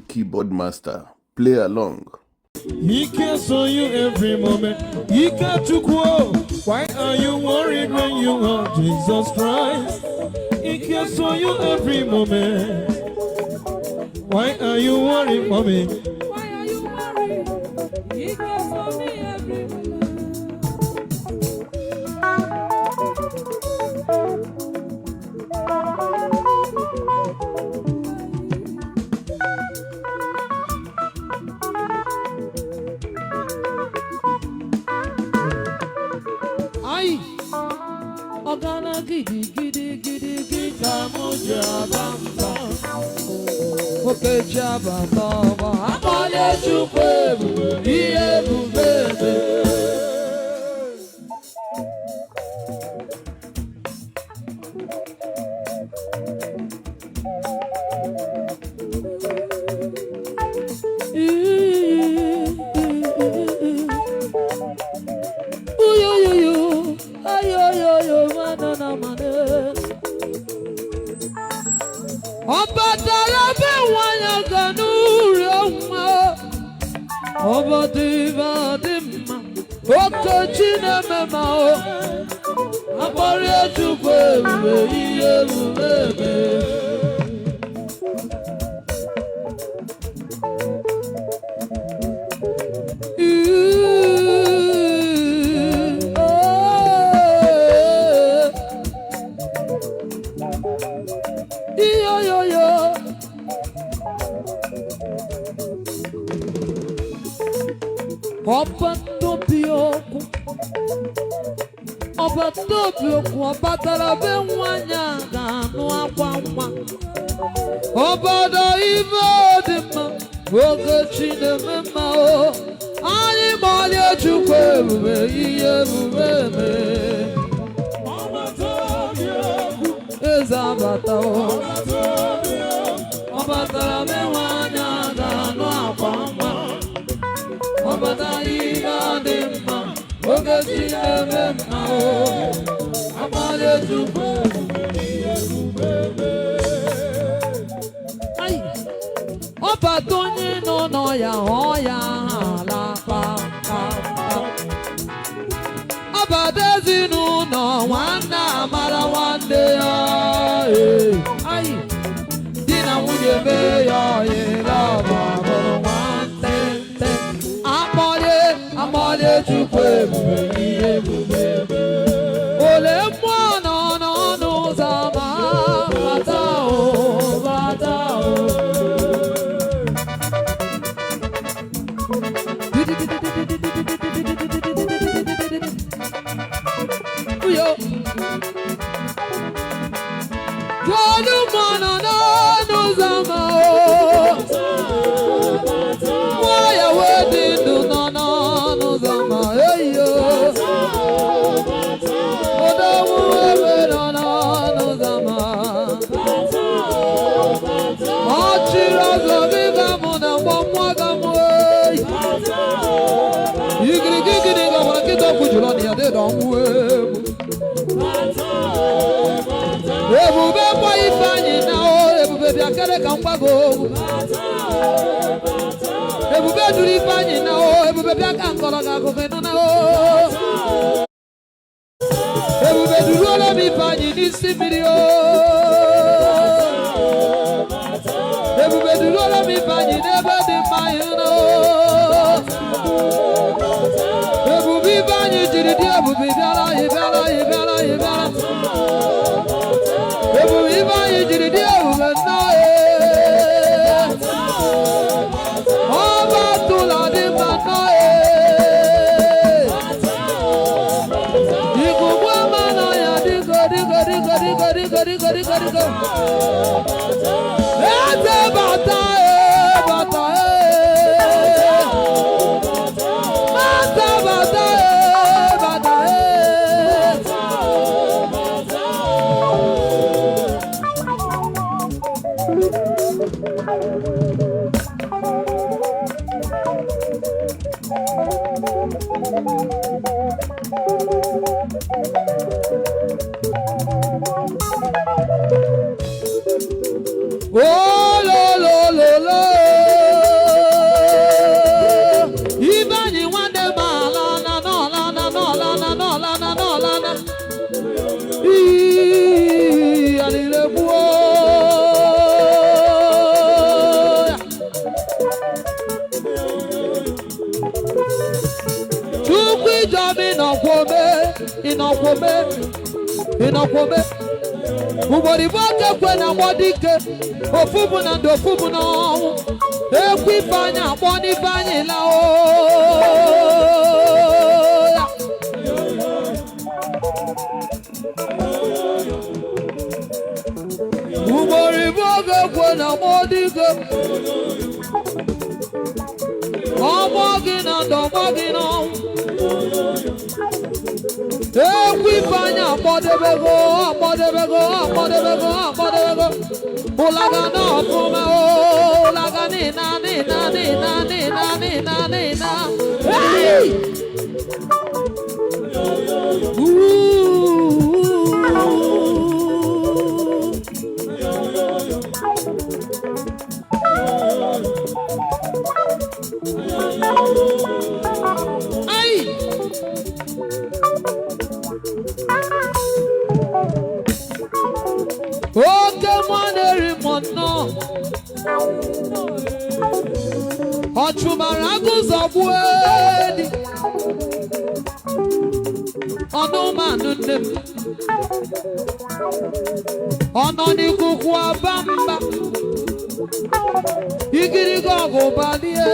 Keyboard Master. Play along. He cares for you every moment. He got to grow. Why are you worried when you have Jesus Christ? He cares for you every moment. Why are you worried for me? Why are you worried? He cares for me every moment. Ayi! Ọgana gidi gidi gidi gidi ka mụ ji aba mba. Nwoke ji abata ọba. Amala Chukwu ebube, ihe ebube ebe. Uyoyoyo, ayoyoyo, manana mane. Ọbatara be nwanyị ga n'ụlọ nwa. Ọbọdụ ibe dị mma, oke chi na-eme ma o. Akpọrọ Chukwu ebube, ihe ebube eme. Iyo-yo-yo. Ọba tóbi okwu, ọba tóbi okwu, ọbatara be nwanyị a ga-anụ akwa nwa. Obodo ibe dị mma, oge chi na-eme mma o. Anyị gbalie Chukwu ebube, ihe ebube eme. Eze abata o. Ọ batara be nwanyị a ga-anụ akwa nwa. Ọ batara ihe dị mma, oge chi na-eme mma o. Agbalie Chukwu ebube, ihe ebube eme. Ai! Ọ bata onye nọ n'ọya ọya ala kpamkpam. Ọ bata ezinụlọ nwanne amara nwanne ya ee. Ai! Di na nwunye mee ya ọyịra ọba bụrụ nwanne nte. Akpọlie akpọlie Chukwu ebube ihe ebube eme. Ole mmụọ nọ n'ọnụ ụzọ ma bata o bata o. Uyo. Kedu mmụọ nọ n'ọnụ ụzọ ma o? Mmụọ ya wee dị ndụ nọ n'ọnụ ụzọ ma eyo. Odogwu ebe nọ n'ọnụ ụzọ ma. Ọchịrị ọzọ gị ga mụ na mgbọ mmụọ ga mụ eyi. Igirigi gịnị ga mara nkịta okwu jụrụ ọnụ ya dị ọnwụ egwu. Ebube mgbọ Ifeanyị na o ebube bịa kere ka m gwago okwu. Ebube duru Ifeanyị na o ebube bịa ka nkọrọ gị akụkọ ịnụ na o. Ebube duruola m Ifeanyị n'isi mmiri o. Ebube duruola m Ifeanyị n'ebe dị mma ịnụ na o. Ebube Ifeanyị jiri dị ebube bịara ị bịara ị bịara ị bịara. Ebube Ifeanyị jiri dị ebube nnọọ ee. Ọba tụla dị mma nnọọ ee. Ikuku ama nọ ya dịgo dịgo dịgo dịgo dịgo dịgo dịgo dịgo. Eze bata ee bata ee. Bata bata ee bata ee. Oh, lo, lo, lo, lo. Ịnọkwome, ịnọkwome. Ugboro ibu oke kwe na agbọ dike. Ofu bụ na ndụ, ofu bụ n'ọnwụ. Ekwu Ifeanyị akpọ n'Ifeanyị laa ya. Ugboro ibu oge kwe na agbọ dike. Ọgbọ gị na ndụ, ọgbọ gị n'ọnwụ. Egwu Ifeanyị akpọdebego, akpọdebego, akpọdebego, akpọdebego. Ụlaga na ọfụma o, ụlaga nina nina nina nina nina nina. Hey! Ooh. Ai! Oke mmụọ na-eri mmụọ nnọọ. Ọ chụbara agụzọ gbuo edi. Ọnụmanụ nne m. Ọ nọ n'ikuku aba mba. Igiriga ọgụ balie.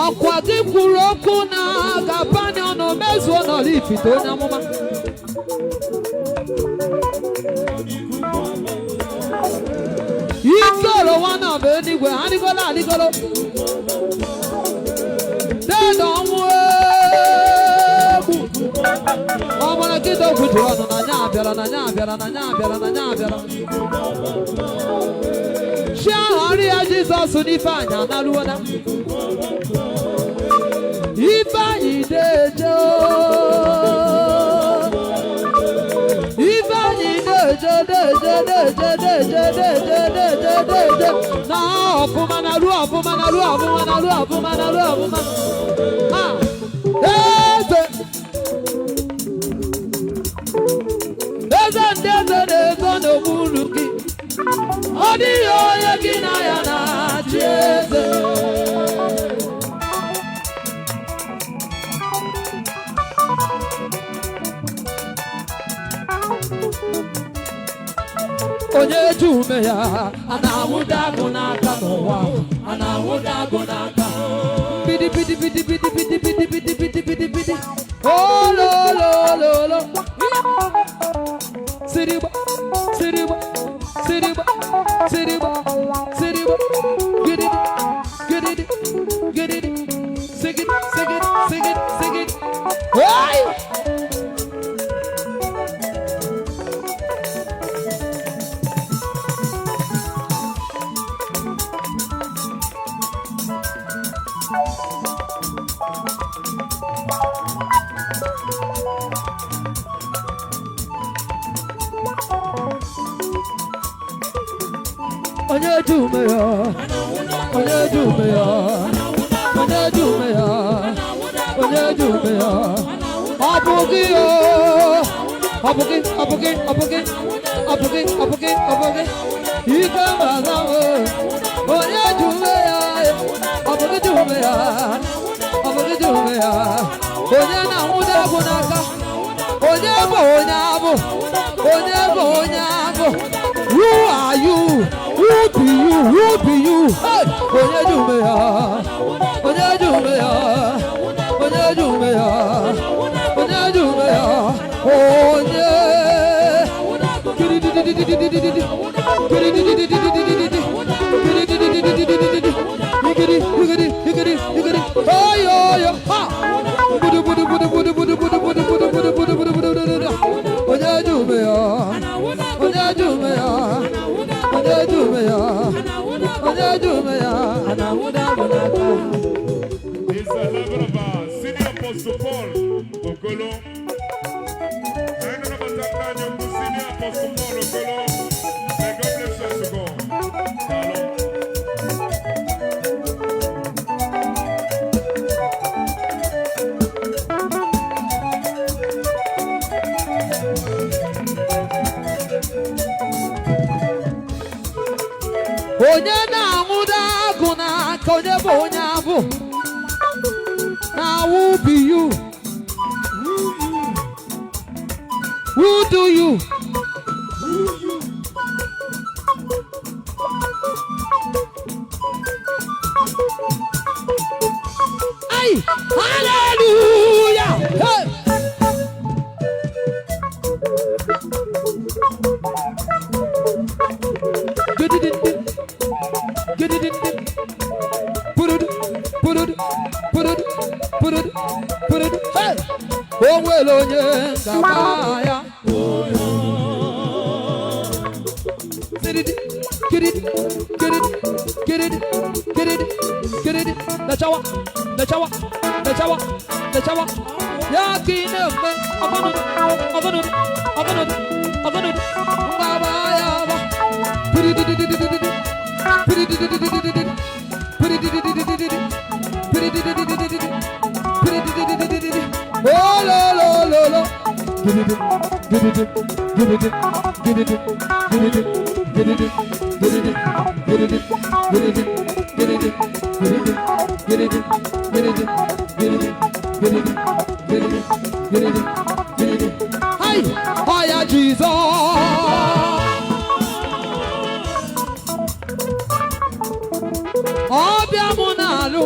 Ọkwa gị kwuru okwu na gabani ọnụ mezuo n'ọla ifite onye amụma. Ike orowa na bụ eluigwe adịgolo adịgolo. Deede ọnwụ egwu. Ọ mara kịta okwu jụrụ ọnụ na nya abịara na nya abịara na nya abịara na nya abịara. Chi ahụ ọrịa Jizọs n'Ifeanyị analuola. Ifeanyị deje ooo. Ifeanyị deje deje deje deje deje deje deje na ọfụma na ruo ọfụma na ruo ọfụma na ruo ọfụma na ruo ọfụma. Ah! Eze! Eze ndị eze na-ezo n'okpuru gị. Ọ dịghị onye gị na ya na-achị eze. Onye ji ume ya a na-anwụde agụ n'aka n'ụwa, a na-anwụde agụ n'aka. Bidi bidi bidi bidi bidi bidi bidi bidi bidi bidi. Ololololo. Siriba, siriba, siriba, siriba, siriba. Gididi, gididi, gididi. Sigidi, sigidi, sigidi, sigidi. Hey! Onye ji ume ya, onye ji ume ya, onye ji ume ya, onye ji ume ya. Ọ bụ gị o, ọ bụ gị, ọ bụ gị, ọ bụ gị, ọ bụ gị, ọ bụ gị, ọ bụ gị. Ike mara o, onye ji ume ya, ọ bụ gị ji ume ya, ọ bụ gị ji ume ya. Onye na-anwụde agwụ n'aka, onye bụ onye abụ, onye bụ onye abụ. Who are you? Who be you? Who be you? Hey! Onye ji ume ya, onye ji ume ya, onye ji ume ya, onye ji ume ya, onye. Kiri-di-di-di-di-di-di-di. Kiri-di-di-di-di-di-di-di. Kiri-di-di-di-di-di-di-di. Igiri, igiri, igiri, igiri. Oyo, oyo, ha! Budu, budu, budu, budu, budu, budu, budu, budu, budu, budu, budu, budu, budu. Onye ji ume ya, onye ji ume ya, onye ji ume ya, onye ji ume ya, a na-anwụde agụ n'aka. It's the level of Senior Apostle Paul Okolo. I know about that man, you Senior Apostle Paul Okolo. May God bless you as you go. Hello. Onye na-anwụdo agụ n'aka, onye bụ onye abụ na who be you? Who do you? Ay, hallelujah! Hey! Gidididi, gidididi, purudu, purudu, purudu, purudu, purudu. Hey! O nwere onye ga-agba ya. Gididi, gididi, gididi, gididi, gididi, gididi. Lechawa, lechawa, lechawa, lechawa. Ya ka ị na-eme, ọgọnụdụ, ọgọnụdụ, ọgọnụdụ, ọgọnụdụ. Ngwa gbaa ya agba. Pididididididi, pididididididi, pididididididi, pididididididi, pididididididi. Oh, lo, lo, lo, lo. Gididi, gididi, gididi, gididi, gididi, gididi, gididi, gididi, gididi, gididi, gididi, gididi, gididi, gididi, gididi, gididi, gididi, gididi. Hai! Ọya Jizọs! Ọbịa mụ na-alụ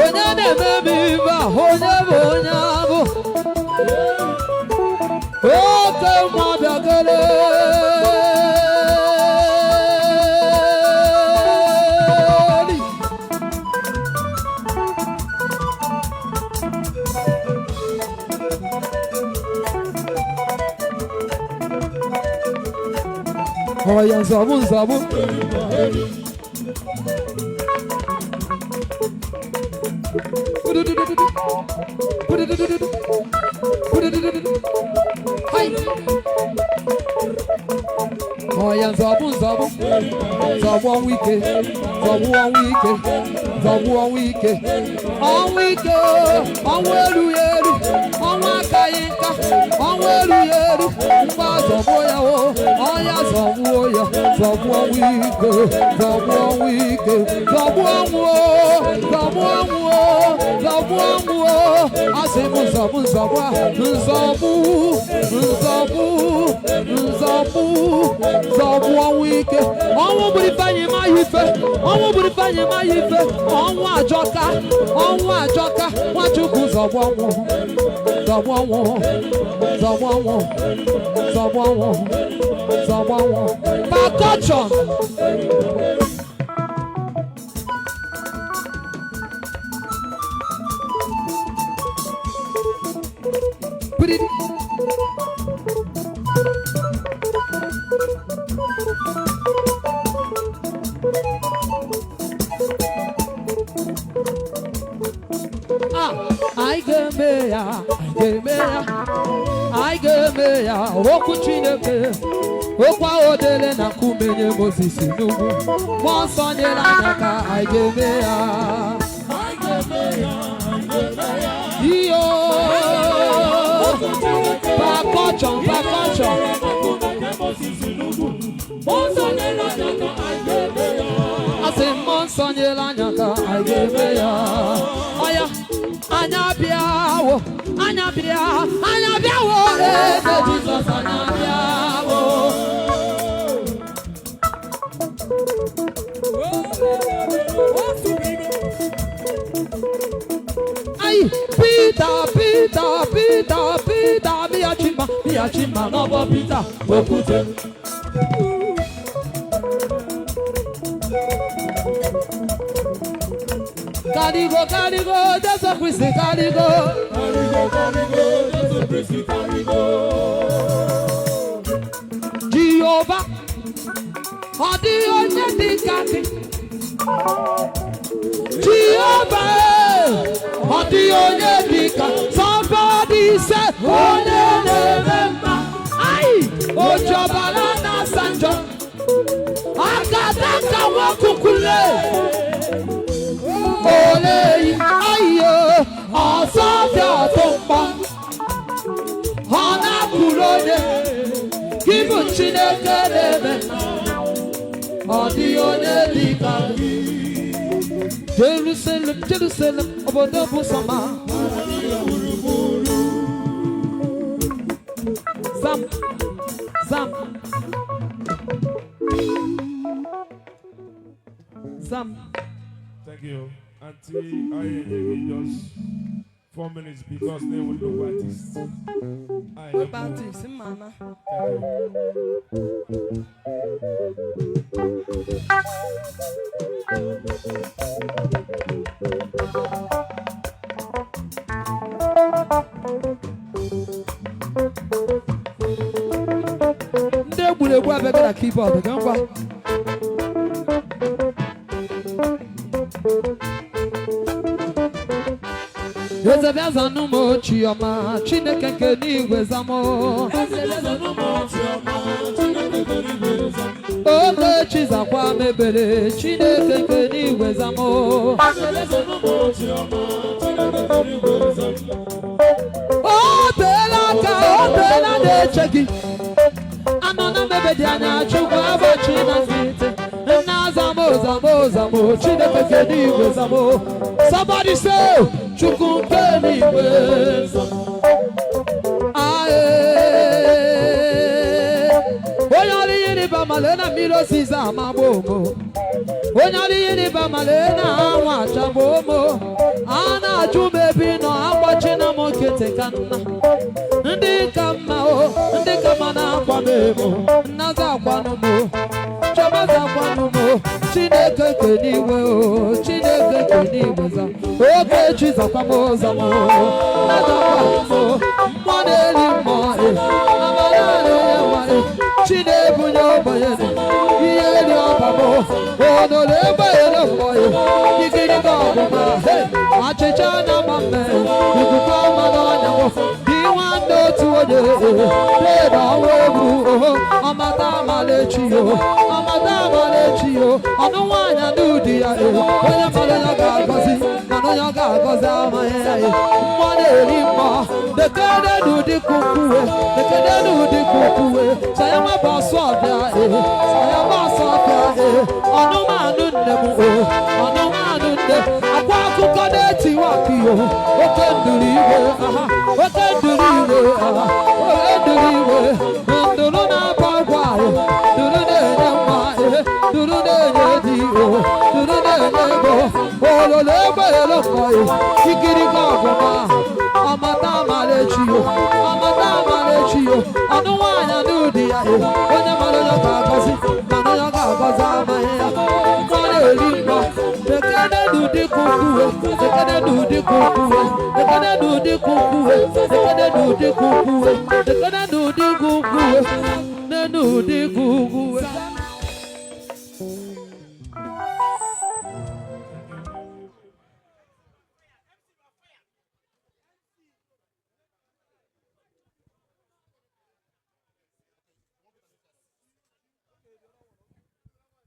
onye na-eme m ibe a, onye bụ onye abụ oke nwa bịagere. Ọya nzọbụ nzọbụ. Pududududu. Pududududu. Pududududu. Hai! Ọya nzọbụ nzọbụ. Nzọbụ ọnwụ ike. Nzọbụ ọnwụ ike. Nzọbụ ọnwụ ike. Ọnwụ ike. Ọnwụ erughị eru. Ọnwụ akaghị nka. Ọnwụ erughị eru. Ngwa zọgbuo ya o. Ọya zọgbuo ya. Zọgbuo ọnwụ ike. Zọgbuo ọnwụ ike. Zọgbuo ọnwụ o. Zọgbuo ọnwụ o. Zọgbuo ọnwụ o. Asị m nzọgbu nzọgbu a. Nzọgbu. Nzọgbu. Nzọgbu. Zọgbu ọnwụ ike. Ọnwụ gburu Ifeanyị ma ya ife. Ọnwụ gburu Ifeanyị ma ya ife. Ọnwụ ajọka. Ọnwụ ajọka. Nwachukwu, zọgbu ọnwụ. Zọgbu ọnwụ. Zọgbu ọnwụ. Zọgbu ọnwụ. Zọgbu ọnwụ. Percussion. Put it. Ah, anyị ga-eme ya, anyị ga-eme ya, anyị ga-eme ya. Okwu Chineke, okwu ahụ dere na nkume nye Mozis n'ugwu. Mmụọ Nsọ nyere anyị aka, anyị ga-eme ya. Iyo, percussion, percussion. Asị Mmụọ Nsọ nyere anyị aka, anyị ga-eme ya. Ọya, anya bịawo, anya bịa, anya bịawo, eze Jizọs, anya bịawo. Ai, Peter, Peter, Peter, Peter, bịachima, bịachima n'ọbọ Peter, okwute. Karigo, karigo, Jesu Kristi, karigo. Karigo, karigo, Jesu Kristi, karigo. Jehova, ọ dịghị onye dị ka gị. Jehova, ọ dịghị onye dị ka. Somebody say, onye na-eme mma. Ai, ojọbara na-asa njọ. Akadaka nwakukwule. Oleyi, ayo, ọsọ dị ọtụ mkpọ. Ọ na-apụrụ onye. Gị bụ Chineke na-eme mma, ọ dịghị onye dị ka gị. Jerusalem, Jerusalem, obodo bụ sọma. Zam, zam, zam. Thank you. Auntie, I give you just 4 minutes because they will look artists. I Web artist, mama. Thank you. Ndị egwuregwu abịago na keyboard ga ngwa. Eze bịa zanụ m chiọma, Chineke nke n'igwe zamụ. Oge chi zakwa mebere, Chineke nke n'igwe zamụ. O teela aka, o teela na-eche gị. Anọ na mebe dị anya, Chukwu agbachi na nkịtị. Nna, zamo, zamo, zamo, Chineke nke n'igwe zamo. Somebody say, Chukwu nke n'igwe zamo. Aye. Onye ọrụ ihe ịrịba ama, lee na mmiri osisi amagba omo. Onye ọrụ ihe ịrịba ama, lee na anwụ achagba omo. A na-ajụ m ebe ị nọ, agbachi na m nkịtị ka nna. Ndị ka mma o, ndị ka mma na-akwa m emo. Nnaza akwanụ m o, chọmaza akwanụ m o. Chineke nke n'igwe o, Chineke nke n'igwe za. Oke chi zakwa m ụzọ m o, nnaza akwanụ m o. Mmụọ na-eri mmụọ e, amara na-enye nwanyị. Chi na-ebunye ogbenye ihe eri ọba m onoro egbenyere mmụọ ya. Igirigi ọbụma he, achịcha na ama mme, ikuku ọma n'ọnyanwụ dị nwanne otu onye leda ọnwa egwu oho. Ọmata amala echi yo, ọmata amala echi yo. Ọnụ nwaanyị n'ụdị ya e, onye mara ya ga-agọzi, mana onye ọ ga-agọzi amaghị ya e. Mmụọ na-eri mmụọ, dekede n'ụdị kukwuwe, dekede n'ụdị kukwuwe. Saya nwa bụ ọsọ ọbịa e, saya nwa ọsọ ọbịa e. Ọnụmanụ nne m o, ọnụmanụ nne akwa akụkọ na-etiwa akiyo. Oke nduru igwe aha, oke nduru igwe aha, oke nduru igwe. Nduru na-abụ agwa e, nduru na-enye nwa e, nduru na-enye di o, nduru na-enye ego. Ololo egbe elo mmụọ e, ikirika ọgụma. Ọmata amala echi yo, ọmata amala echi yo. Ọnụ nwaanyị n'ụdị ya e, onye mara onye ga-agọzi, mana onye ga-agọzi amaghị ya. Mmụọ na-eri mmụọ, ekene n'ụdị kukwuwe, ekene n'ụdị kukwuwe, ekene n'ụdị kukwuwe, ekene n'ụdị kukwuwe, ekene n'ụdị kukwuwe, n'ụdị kukwuwe.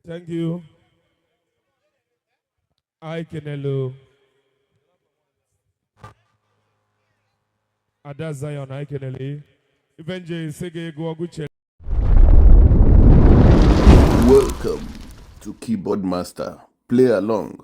Thank you. I kenelu Ada Zion, I kenele. Ife nje ise gị ego ọgụ. Welcome to Keyboard Master. Play along.